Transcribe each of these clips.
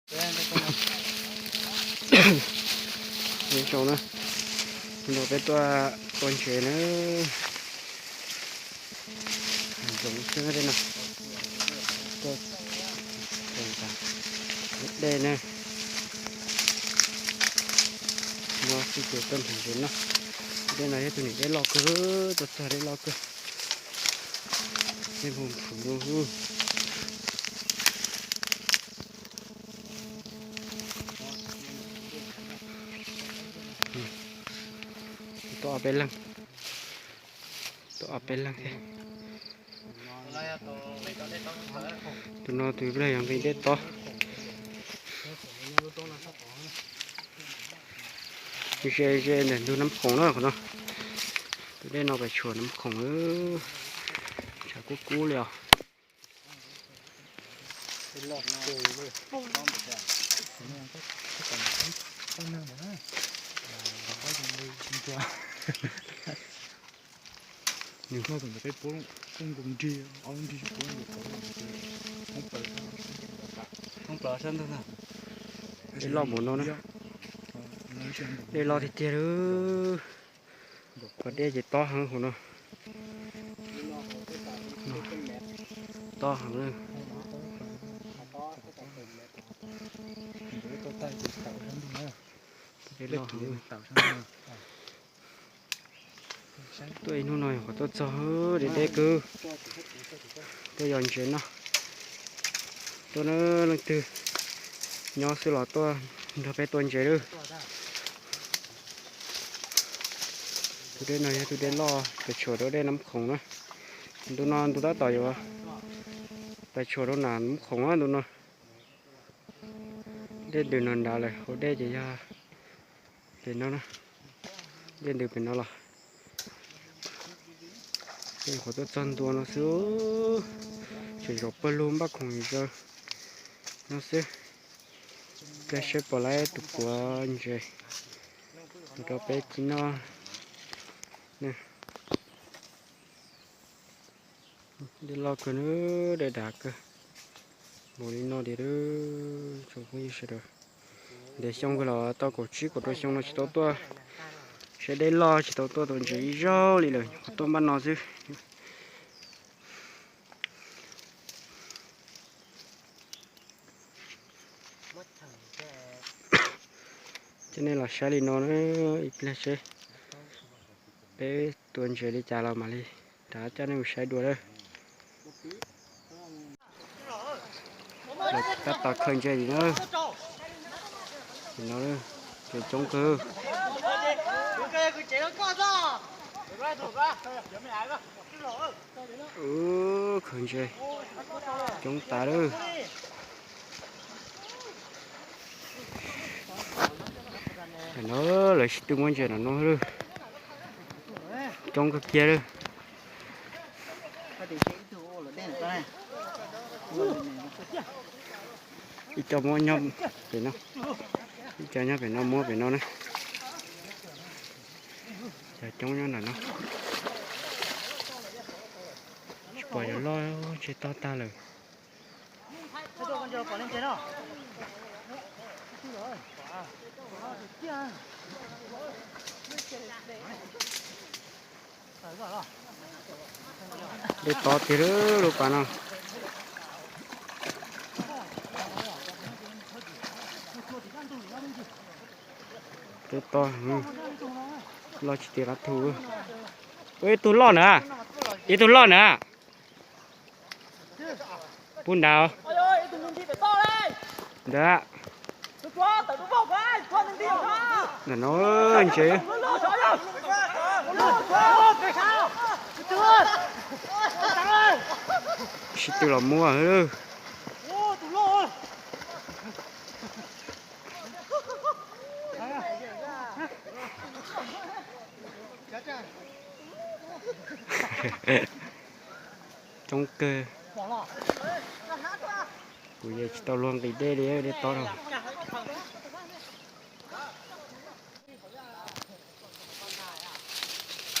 Nyob zoo na, no peb tuaj tua ntses na. Zoov xwb dej no. Dej na. No xwb ces tuaj nrhiav ntses no. Dej no yog tus niam dej loj kawg, txog txog dej loj kawg. Dej npau nphuv no. Tuaj ob peb leeg, tuaj ob peb leeg thiab. Tus no tus ib leeg yog nqi dej tob. Ze ze ntawm ntug Nab Khoom na qhov no. Tus dej no pem tshuam Nab Khoom, tshav kub kub li os. Dej loj npaum no na. Dej loj tiag tiag lawm. Qhov dej ces tob heev hauv no. Tob heev na. Dej loj heev. Tuaj ib hnub no yog qhov tuaj txog deb deb kawg. Tuaj yos ntses no. Tuaj na, leej twg nyob xwb los tuaj nrog peb tua ntses lawm. Tus dej no yog tus dej loj pem tshuam rau dej Nab Khoom na. Ntu no ntu tab tom yuav pem tshuam rau nram Nab Khoom na ntu no. Dej ntws no nrad lawm, hauv dej ces yog pem no na. Dej ntws pem no los. Dej qhuav tuaj txog ntua no xwb. Tseem zaum pawg lug Nab Khoom zaws no xwb. Pliag seb puas laib tus puav ntses rau peb ci noj. Dej loj kawg na, dej dav kawg. Npaum li no tiag, tsoom phooj ywg sawv daws. Ntev xyoo kawg los tau kaum tsib kaum rau xyoo no tsis tau tuaj, seb dej loj tsis tau tuaj tua ntses ib zaug li lawm, nyuam qhuav tuaj npaj no xwb. Coj nej los saib li no na, ib pliag seb peb tua ntses li cas los mam li rov coj nej mus saib dua lawm. Lawv tab tom khaws ntses li na. Li no, ntses coob kawg. Khaws ntses coob tas lawm. Tam no lawv sib tw muab ntses no no lawm. Coob kawg kiag lawm. Ib co muab nyob pem no, ib co nyob pem no muab pem no na. Cov coob nyob ntawm no. Tsis pom yuav loj, ntses tog tag lawm. Dej tob tiag lub pas no. Dej tob, loj tsis ti qab thu. Ib tug loj na, ib tug loj na. Pub nrad. Ntawd. Ntawm no ntses. Sib tw los muab. Coob kawg. Kuv yeej tsis tau luag nqis dej li, dej tob no.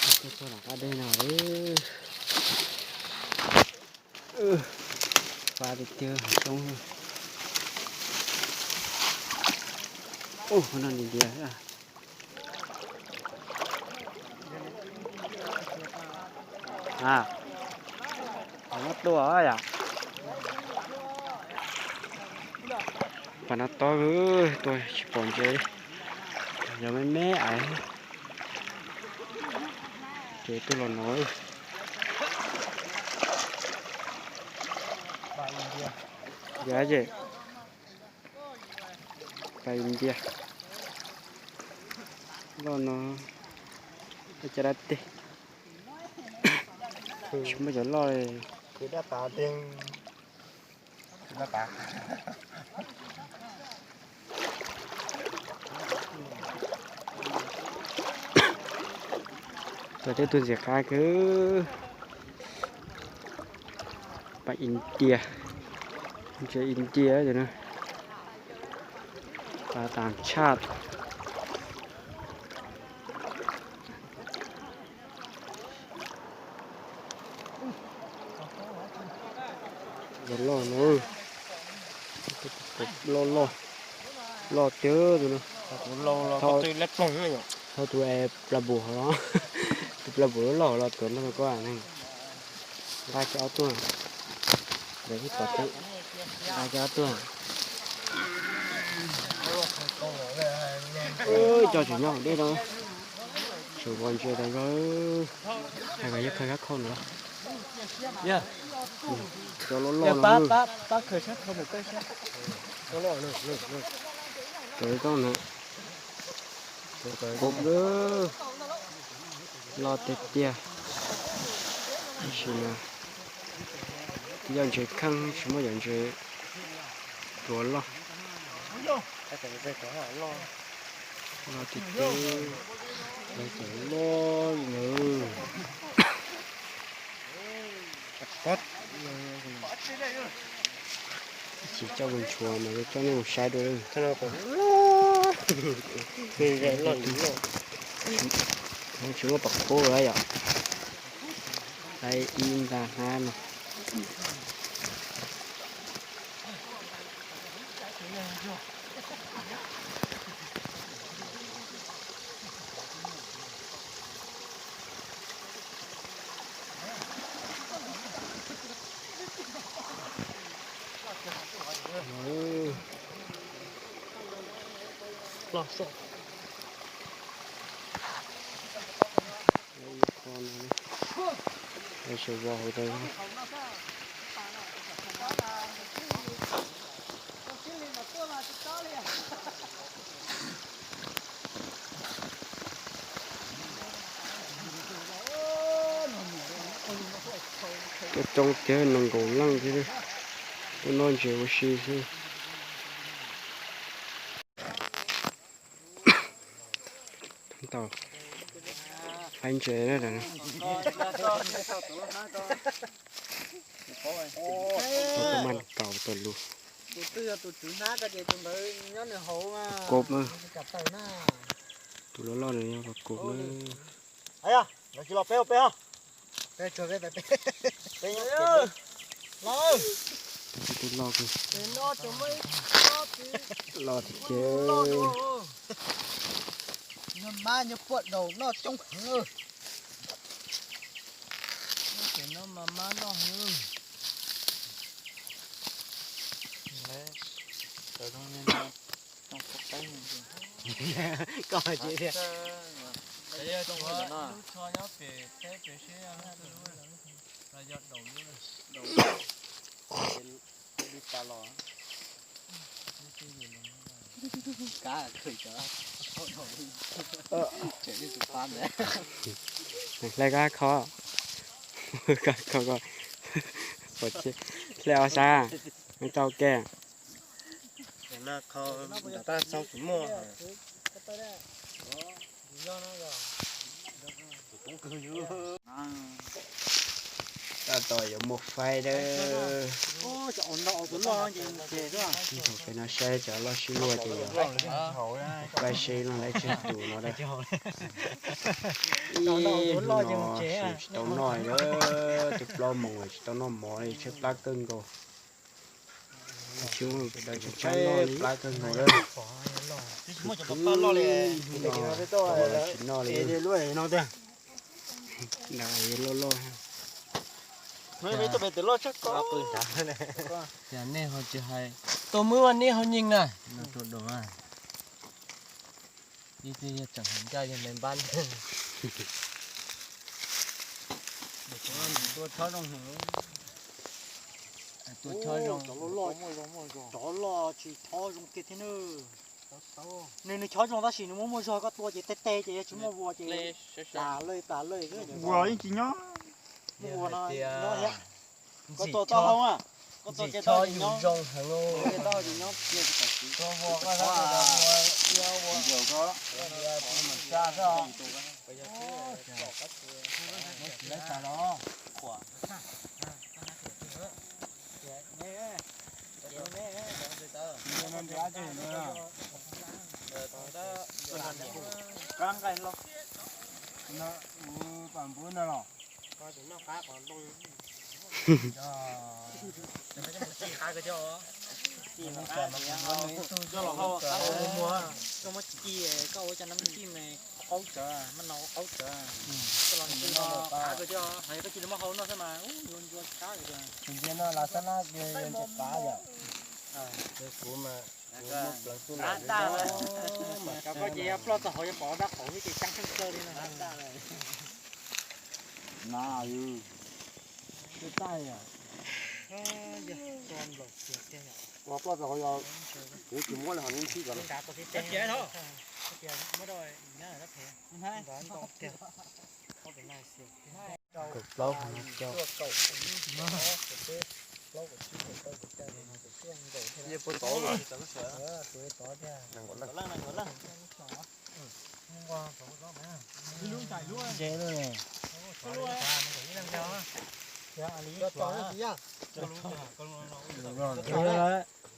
Tuaj txog tom qab dej no, pab tiag tiag coob. Ub, no ntiag ntiag. A, no tua yom. Pas no tob, tua tsis pom ntses, yog me me ais. Ces tuaj los no. Yog ces pas ntiag loj no, caj dab teg, tsis muaj cov loj li. Tua tej tug ntxim qab kawg. Pas India, ntses India, pas tas tshaj. Loj loj no, loj loj, loj tiag tus no. Thaum tus pla npum, tus pla npum loj loj los tuav nrog koj ne. Nqa kiag ob tug, nqa kiag ob tug. Cov tseem nyob hauv dej no, tseem vov ntses tas zog. Hais kom yog khawb khab khau no. Cov loj loj no. Cov loj na, loj tiag tiag. Tab sis mas twb yog ntses kheej, tsis muaj cov ntses tuav loj. Loj tiag tiag, loj tiag loj. Tsis coj mus nchuav mas yuav coj nej mus saib dua. Tsis muaj pom kub lawm yom. Ib nta hnab no. Sawv vos hauv tau. Coob coob tiag, nees nkaum leej thiab. Tuaj noj ntses ua si xwb. Tau faib ntses na. Tau mas kaum tau lus. Kub na. Tus loj loj no yog kub na. Tus loj, loj tiag tiag. Nyob mab nyob puaj daus noj coob heev. Noj mas mab noj heev. Koj hais tias lub tsho nyob pem teb pem seb yog lub, los yog daum lub. Hlais kab kho, kab kho ko, hlais ob sab, tau ke. Tab tom yuav muaj faib dawb. Thaum peb no saib cov loj sib luag ces yog faib seb no lawv tseg tus no dawb. Ib hnub no tsis tau noj, twb plaub moos tsis tau noj mov li, tshaib plab kawg nkaus. Tsis muaj cov paj loj li. Tsis noj li. Loj loj. Tias nej ho tsis hais, tuaj muab nej ho nyeem na. Ib txhia yog tseem hais ncaj yog me npab. Tua chob zoo. Tua chob zoo. Cov loj tsis chob zoo kiag thiab na. Nws nws chob zoo tab sis nws muaj muaj zog, koj tua ces teg teg ces yog tsis muaj vuas ces tas lawm tas lawm. Vuas yeej tsis nyob. Muaj vuas no nyob thiab. Koj tua tau hau na, koj tua ces tau ces nyob, tua ces tau ces nyob. Koj muab ci, koj ua cov nab ci mas qaub tsawv, maj no qaub tsawv. Koj los nab ci no qab kawg thiab, hos yog koj cia li muab hau noj xwb mas yuav ntxua qab kawg thiab. Tus ntsia no los xab nab ntsia qab yom. Kuv mas kuv muab pleev xub ntiag. Cov koj ces yog ploj txog hauv yuav pom dab qhuas xwb ces ceeb tsheej kawg li no. Ua ploj txog hauv yog kuv tsis muab li hos neb ntsib kom. Kaum plaub, yeej puas tod.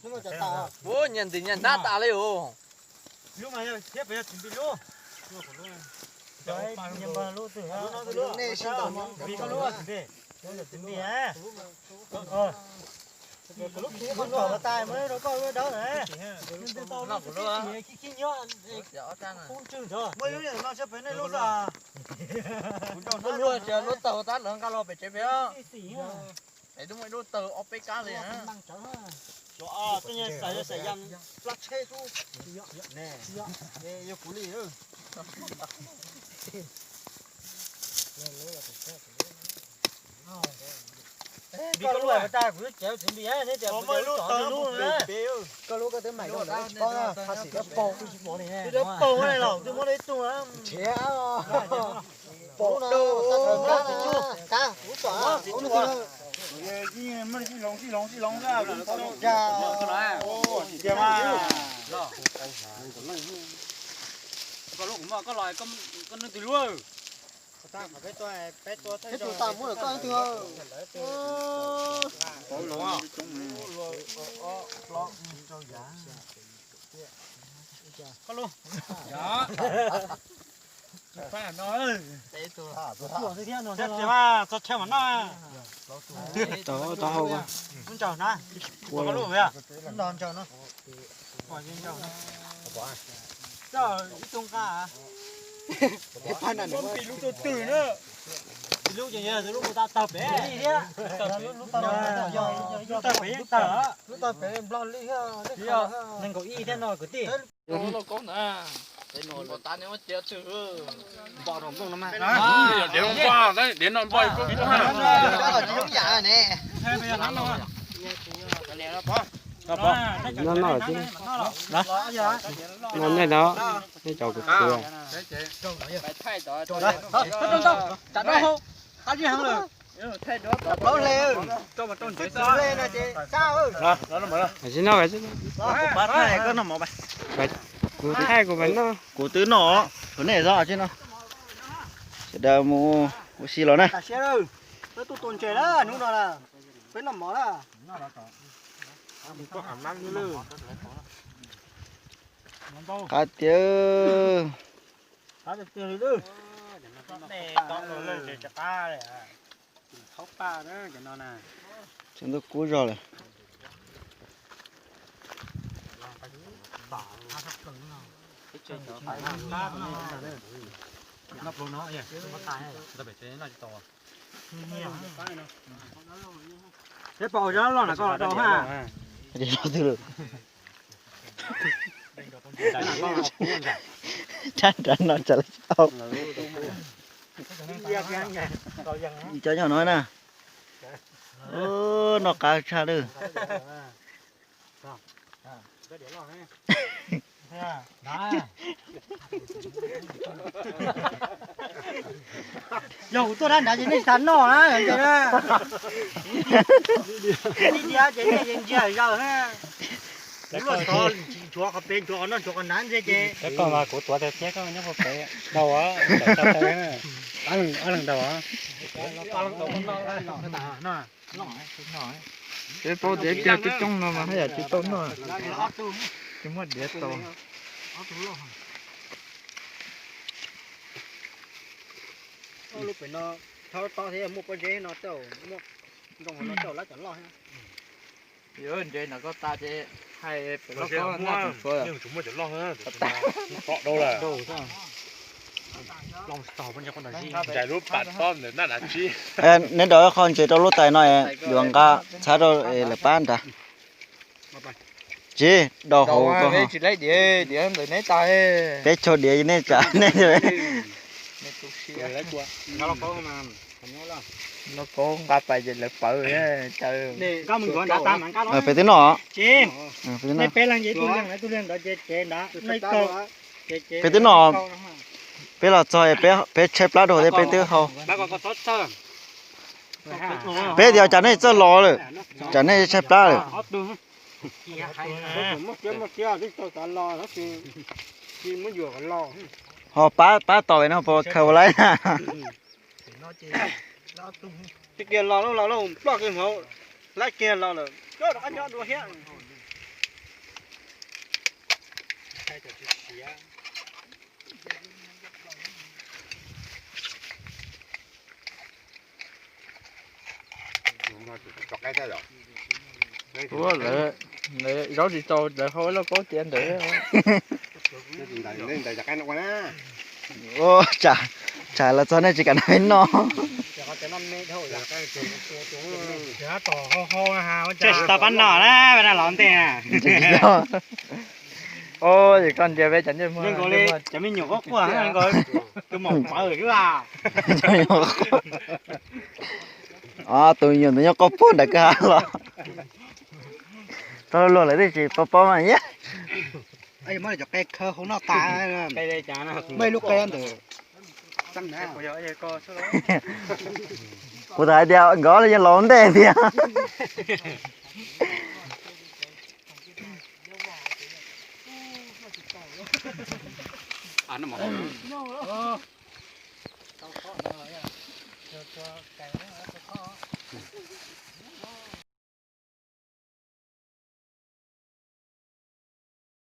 Ntse lawm. Ua nyias ntim nyias ntab tas li os. Lub taug tas lawm nqa los pem tsev pem. Es twb muaj ib lub taug ob peb kab li. Tej nyuag xav yog xav yam plab tsheb xwb. Yog kuv li. Vim koj lub tas kuv lub cev txiv npis neb tias kuv lub tas lub na. Koj lub koj twb mam zoo lawm tsis paub, qhov xim koj paug. Twb paug los twb muab ib tug nrhiav. Paug no, kab kuv pom. Koj lub kuv muaj koj los koj nug twg lub? Peb tus tas muab lawm koj ib tug. Koj lub. Txog chaw mas noj. Tau, tau hau. Lub ntsaum na. Koj lub. Ntsaum no. Ib tug nqa. Lub twg twg na. Lub ces yog lub mus tau tawg pem thiab. Lub tawg pem yeej tawg. Lub tawg pem nplog li thiab. Nees nkaum ib thiab no kwv tij. Dev no npo ib. No no, no nej no, nej cov kuv kwv. Tsis no, kuv thaij kuv mas noj. Kuv twb noj, nej zov tsis no. Sawv daws mus ua si los na. Qab tiag. Tsaus ntuj kub zog lawm. Peb pom cov loj na koj rau ha. Tshab nrad no tsam lawv tsis tau. Cov nyob no na. Noj qab tshaj lawm. Yog kuv tuaj dab nrad ces nej tsis tas noj na, yog ntse na. Ib diav ces nej ntsia zaws na. Kuv luaj tod nchuav qhov pem, nchuav qhov no, nchuav qhov nrad ntse ces. Koj mas kuv tuav tiag thiab, koj nyob puag pem. Dau, ob leeg dau. Peb paub tias cog coob coob no mas haj yam tsis tau noj, tsis muaj diav tau. Lub pem no thaub tob thiab muaj pob zeb no tej, muaj nroo no tej lab cov loj thiab. Yuav ntses nram koj tas ces hais pem loj koj naj tsis tshuav. Ntsais lub pam tob ntawm naj dav tsib. Neb daus ib qho ntses rau lub tais no, yuav nqa txhab rau lawv pab nrad. Tsis daus hauv ko. Tsis laib diav, diav ntawm neb tas. Peb chaw diav nej tsam nej. Lauj kaub nqa pais ces lawv pawv caw. Peb twb noj. Peb twb noj. Peb los txog, peb tshaib plab rau thiab peb twb hau. Peb tias cas nej txawj los lawm, cas nej tshaib plab lawm. Ho pab pab tos no puas khaws ua laib na. Kiag los lawm, los lawm, ploj kiag hauv, laib kiag los lawm, rov qab nyob dua thiab. Ua lawv, lawv zaub tsis tau, lawv hau lauj kaub tiav ntawd. Ua, tsam los txog nej tsis kam noj. Tsis tau pab noj na, peb noj los ntej na. Ua, ces koj ntsia peb cov ntsej muag, cov me nyuam quaj quaj, tus maum pawv xwb. Tus me nyuam ntawd nyob quaj puag nram kwj ha los. Tau luag lawm twb tsis paub paub mas. Muab cov qe khawb hauv noj tas. Muaj ib lub qe ntawd. Kuv txawm hais tias nkawd yeej los ntej tiag.